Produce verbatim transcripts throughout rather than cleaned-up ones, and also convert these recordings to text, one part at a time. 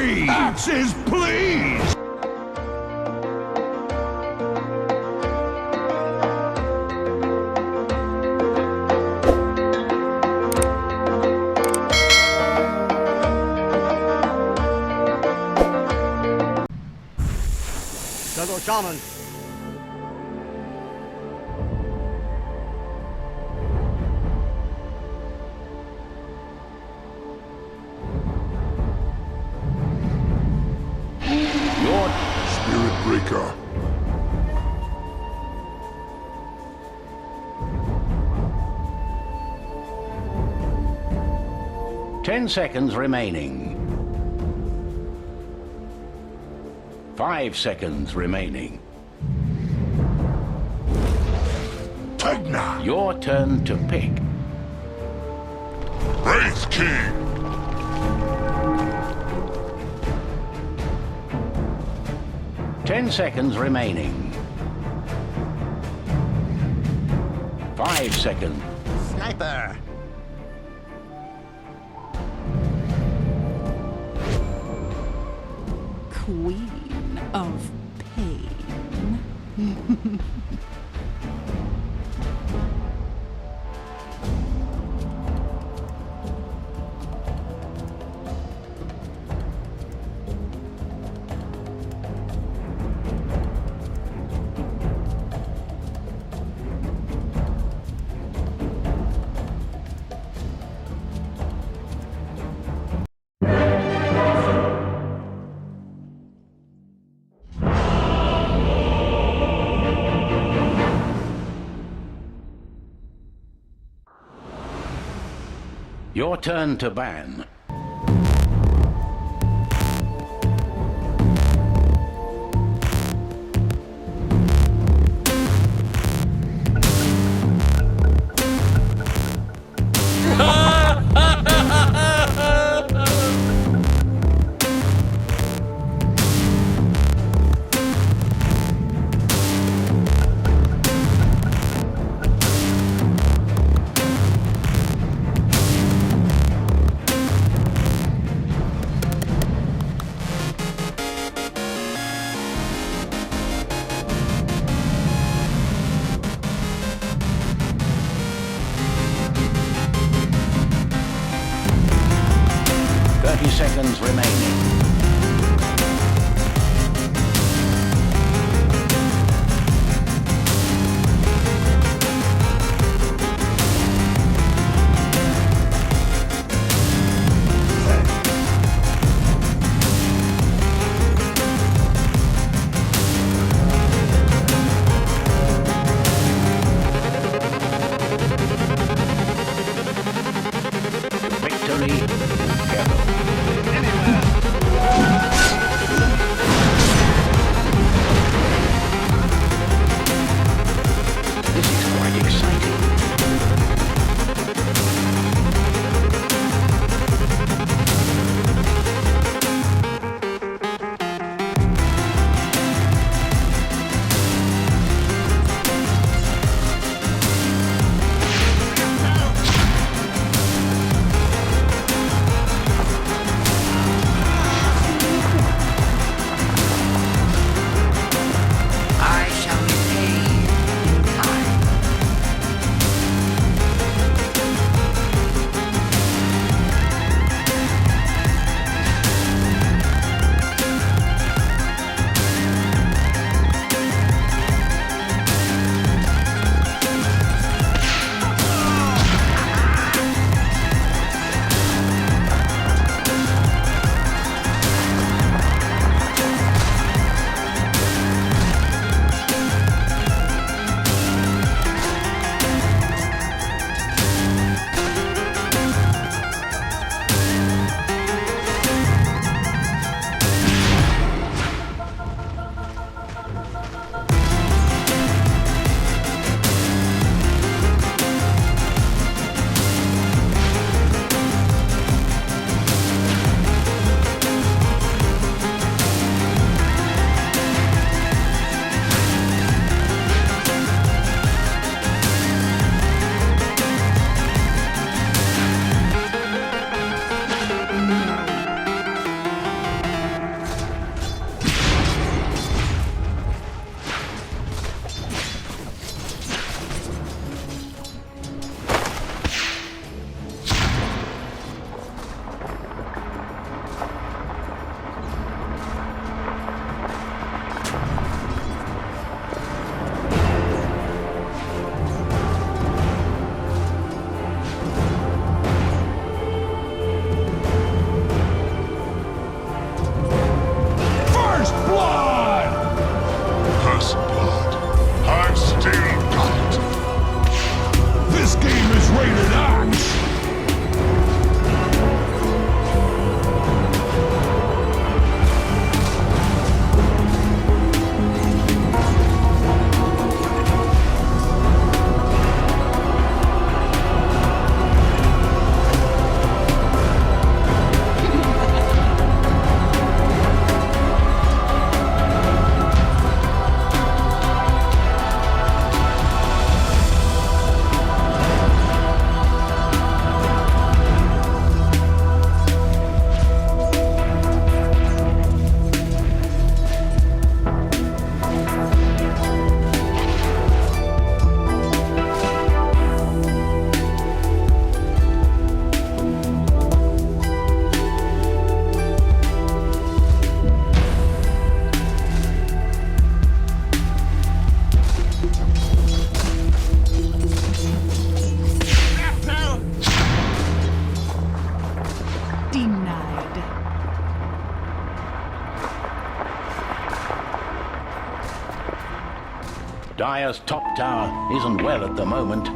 Axes, please! Shaman. Your Spirit Breaker. Ten seconds remaining. Five seconds remaining. Tegna! Your turn to pick. Wraith King! Ten seconds remaining. Five seconds. Sniper! Queen of Pain. Your turn to ban. Thirty seconds remaining. Victory. Dire's top tower isn't well at the moment.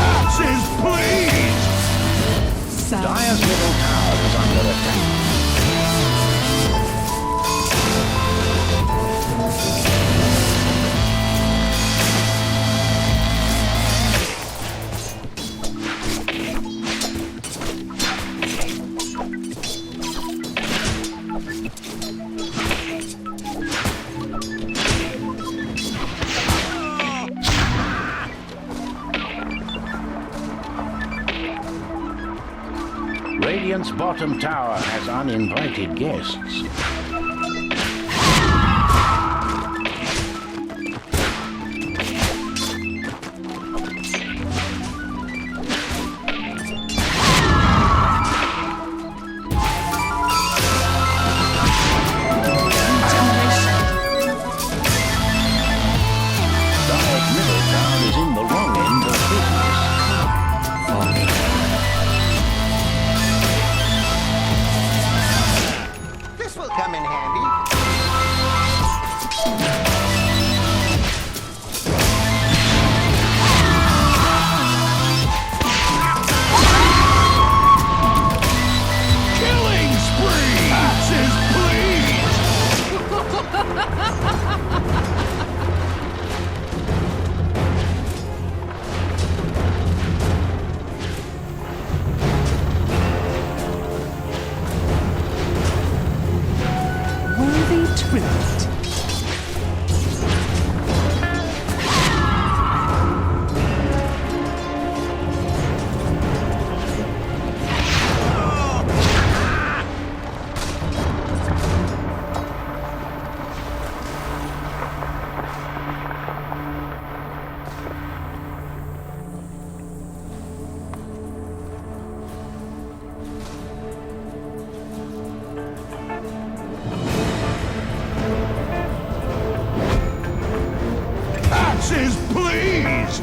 Axes, please! Dire's middle tower is under attack. Radiant's bottom tower has uninvited guests. Dire's middle tower is in the wrong end of business. This will come in handy. Killing spree! Axes, please! Worthy tribute. Axes, please!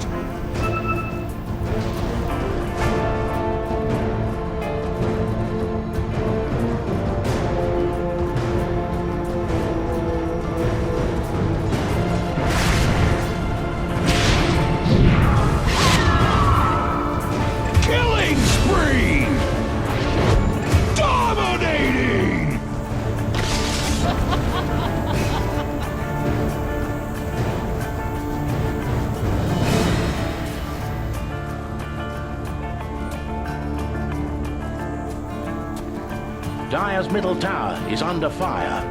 Killing spree! Dominating! Dire's middle tower is under fire.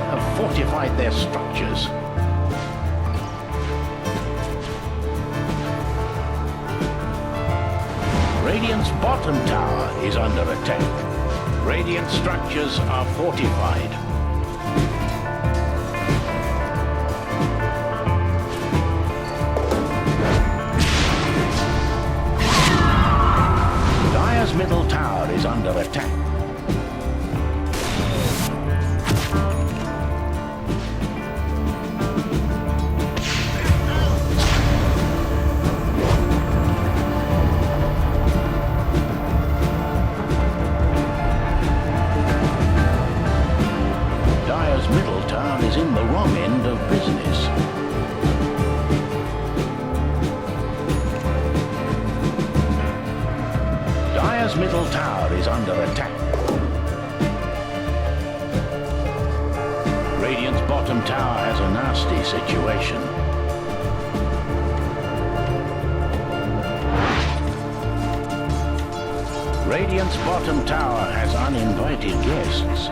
have fortified their structures. Radiant's bottom tower is under attack. Radiant structures are fortified. Dire's middle tower is under attack. Dire's middle tower is in the wrong end of business. Dire's middle tower is under attack. Radiant's bottom tower has a nasty situation. Radiant's bottom tower has uninvited guests.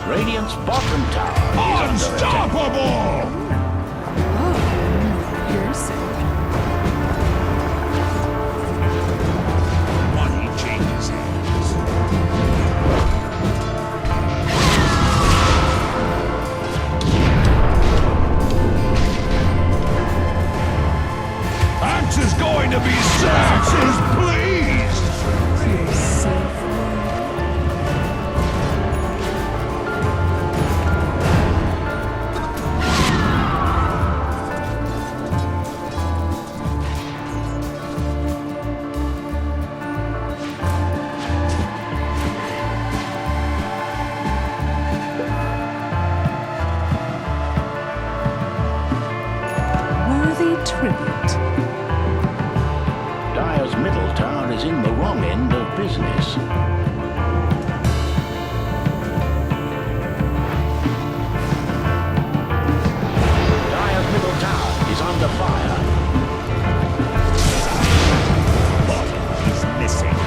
Radiant's bottom tower is under attack. Unstoppable! Oh, you're sick. Money changes hands. Axe is going to be Axe is pleased! You're safe. Worthy tribute. Dire's middle tower is in the wrong end of business. Dire's middle tower is under fire. Bottom is missing.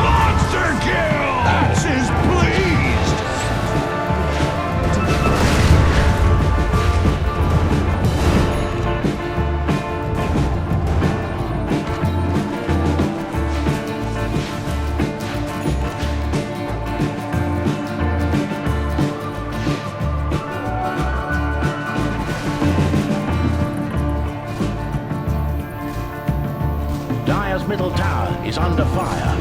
Monster kill! Axe is pleased! Dire's middle tower is under fire.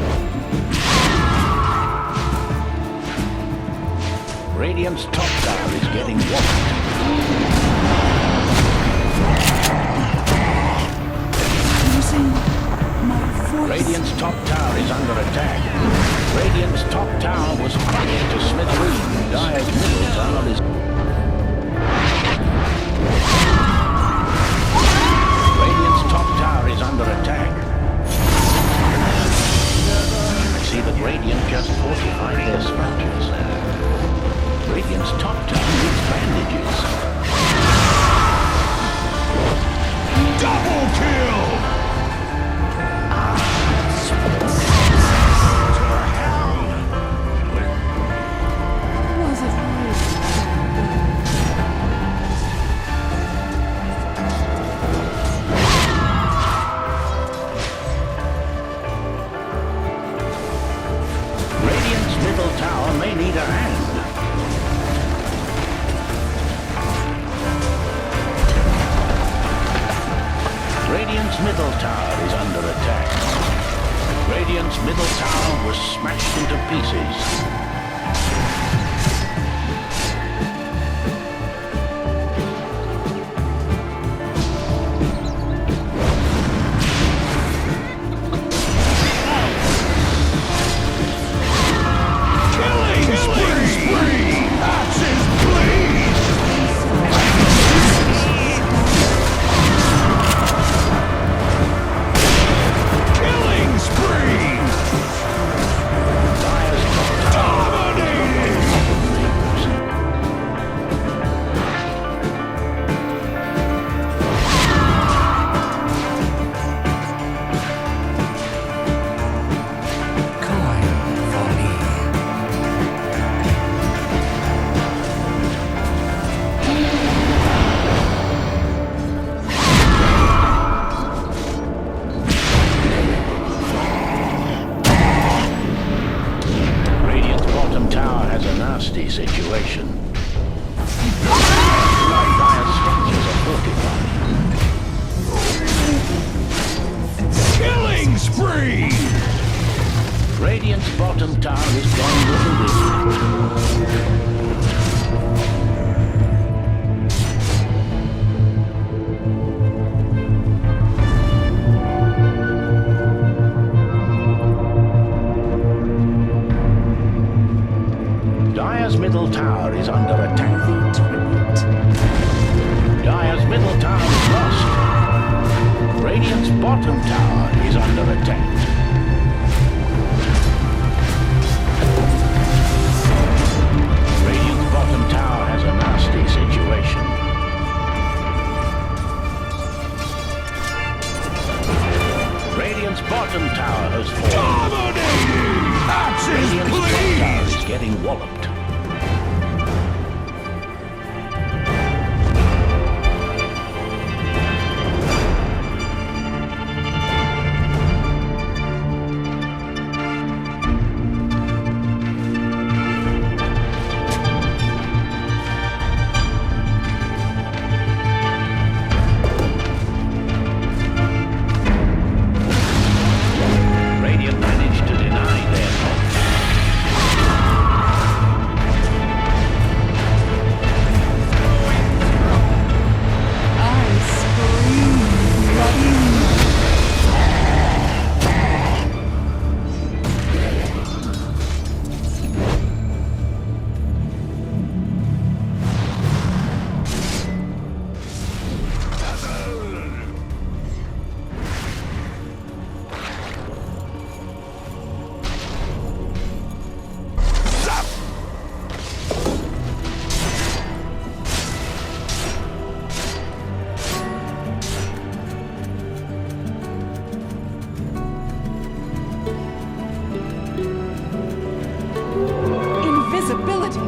Radiant's top tower is getting rocked. Using my force. Radiant's top tower is under attack. Radiant's top tower was crushed to smithereens. Dire's middle tower is Radiant's top tower is under attack. I see that Radiant just fortified their structures. Radiant's top tower needs bandages. Double kill! Was it Radiant's middle tower may need a hand. Radiant's middle tower is under attack. Radiant's middle tower was smashed into pieces. Killing spree! Axis, please! Killing spree! Dominating! Dire's structures are fortified. Killing spree! Radiant's bottom tower is going to the wind. Dire's middle tower is under attack. Dire's middle tower is lost. Radiant's bottom tower is under attack. Radiant's bottom tower has a nasty situation. Radiant's bottom tower has fallen. Dominating! Axis, Radiant's top tower please! Is getting walloped. Radiant managed to deny their top tower. I scream bloody. Invisibility.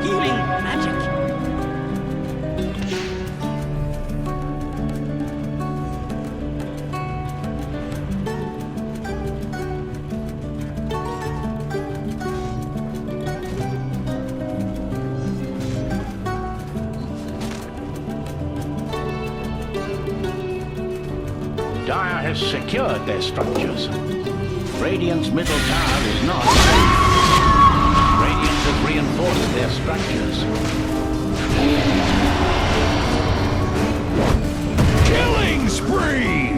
Healing magic. Dire has secured their structures. Radiant's middle tower is not safe. Radiant has reinforced their structures. Killing spree!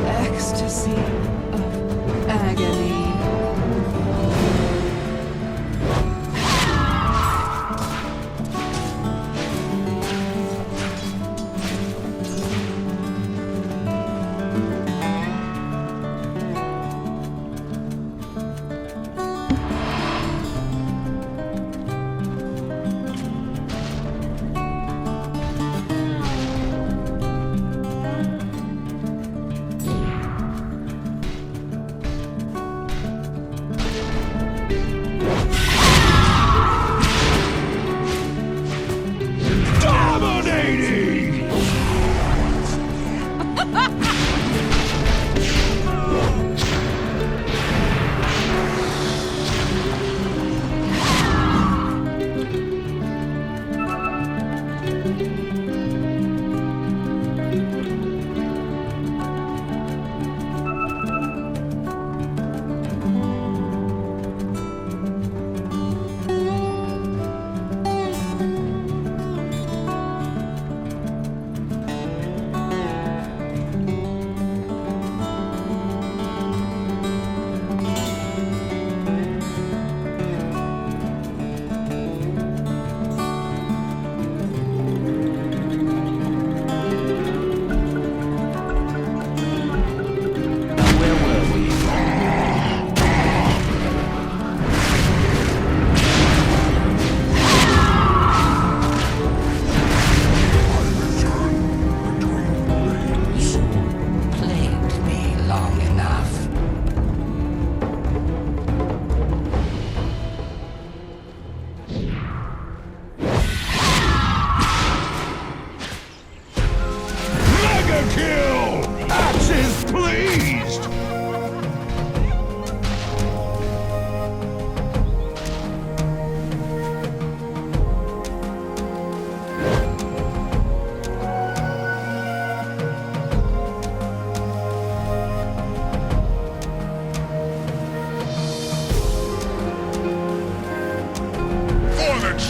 Ecstasy of agony.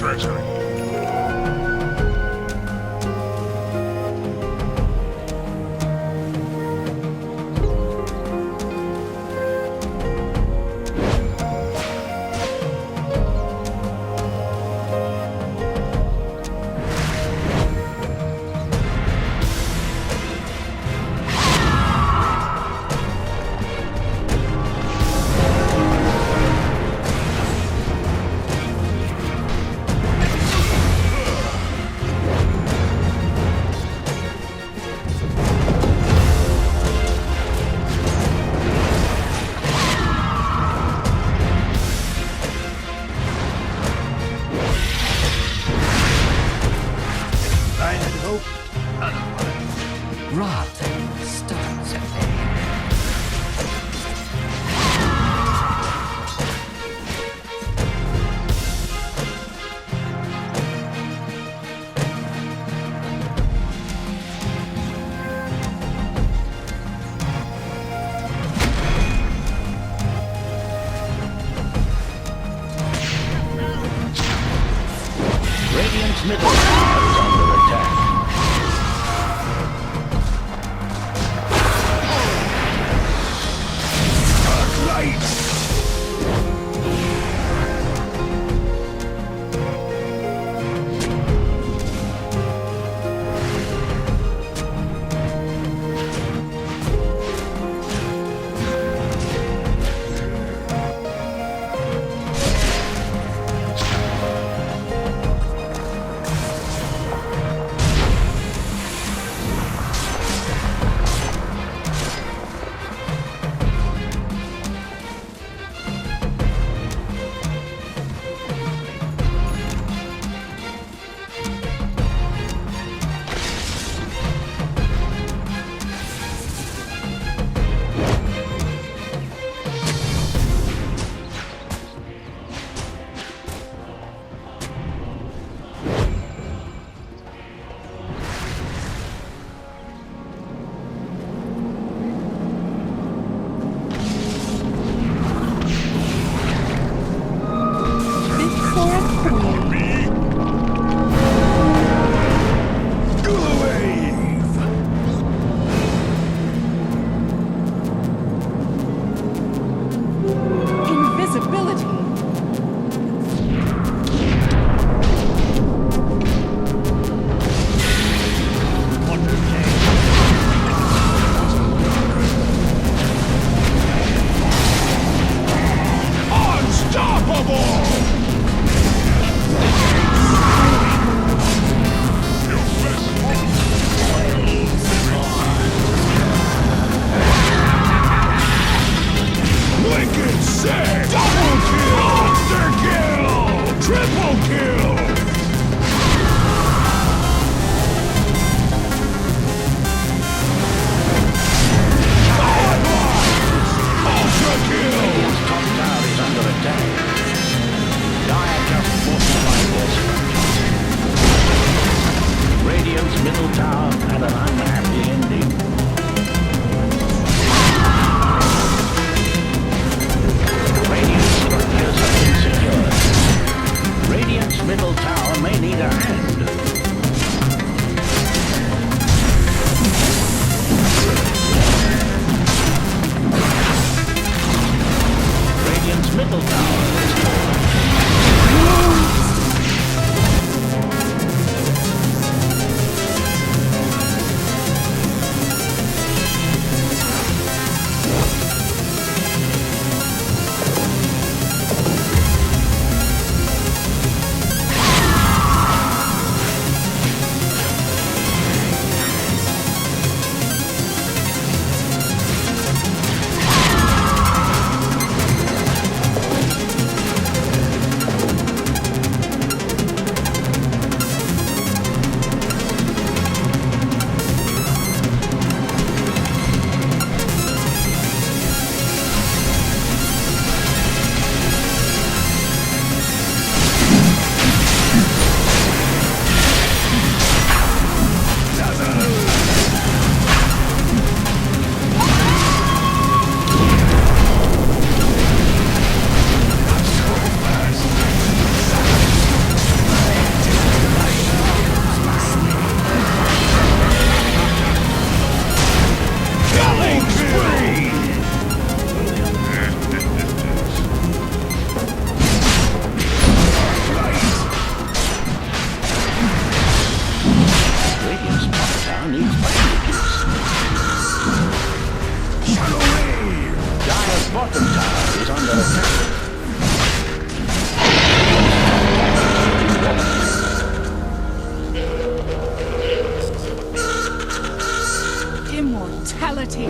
Prajurit. Bottom tower is under attack. Immortality.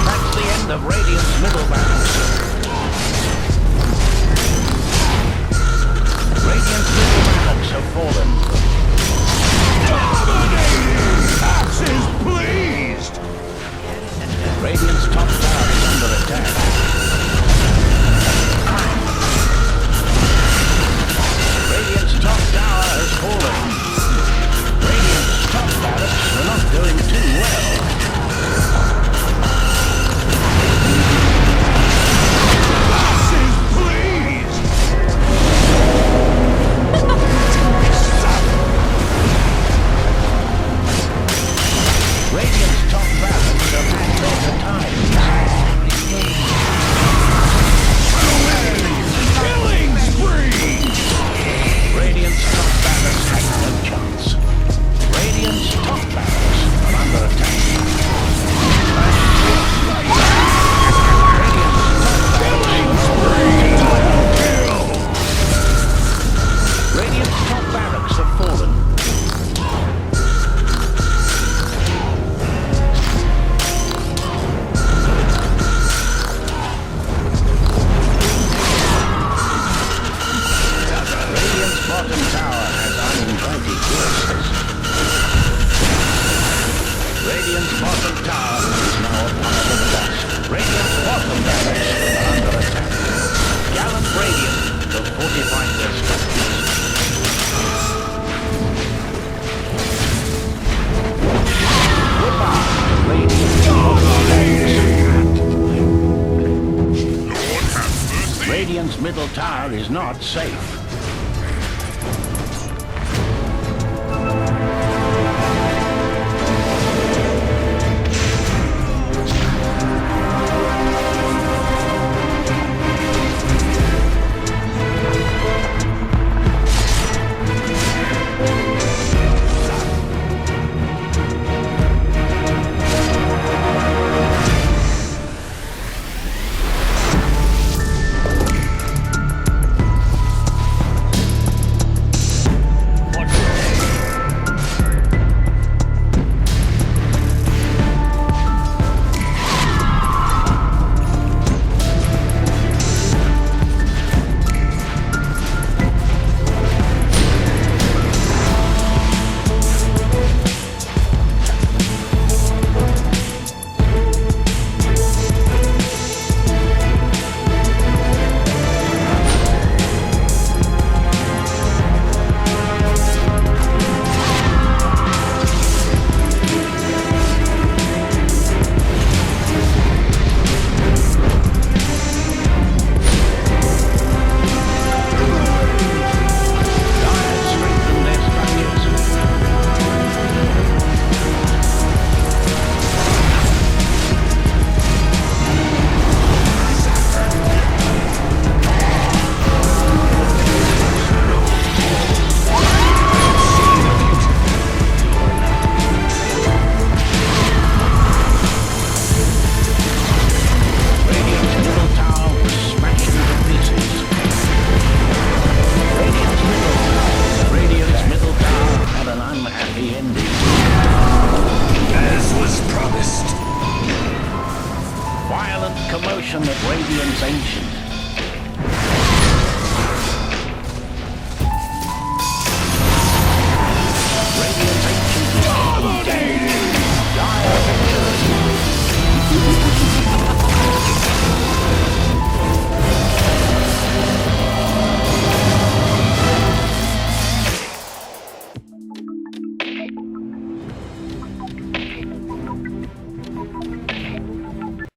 That's the end of Radiant's middle barracks. Radiant's middle barracks have fallen. Dominating! Axis, please! Radiant's top tower is under attack. Radiant's top tower has fallen. Radiant's top barracks are not doing too well. Axis, please! Radiant's top barracks are back on the tide. Killing spree! Radiant's top barracks have no chance. Radiant's top barracks are under attack. Killing spree! Double kill! Radiant's top barracks have fallen. Radiant's bottom tower has uninvited guests. Radiant's bottom tower is now a pile of dust. Radiant's bottom barracks are under attack. Gallant Radiant have fortified their structures. Goodbye, Radiant. Radiant's middle tower is not safe.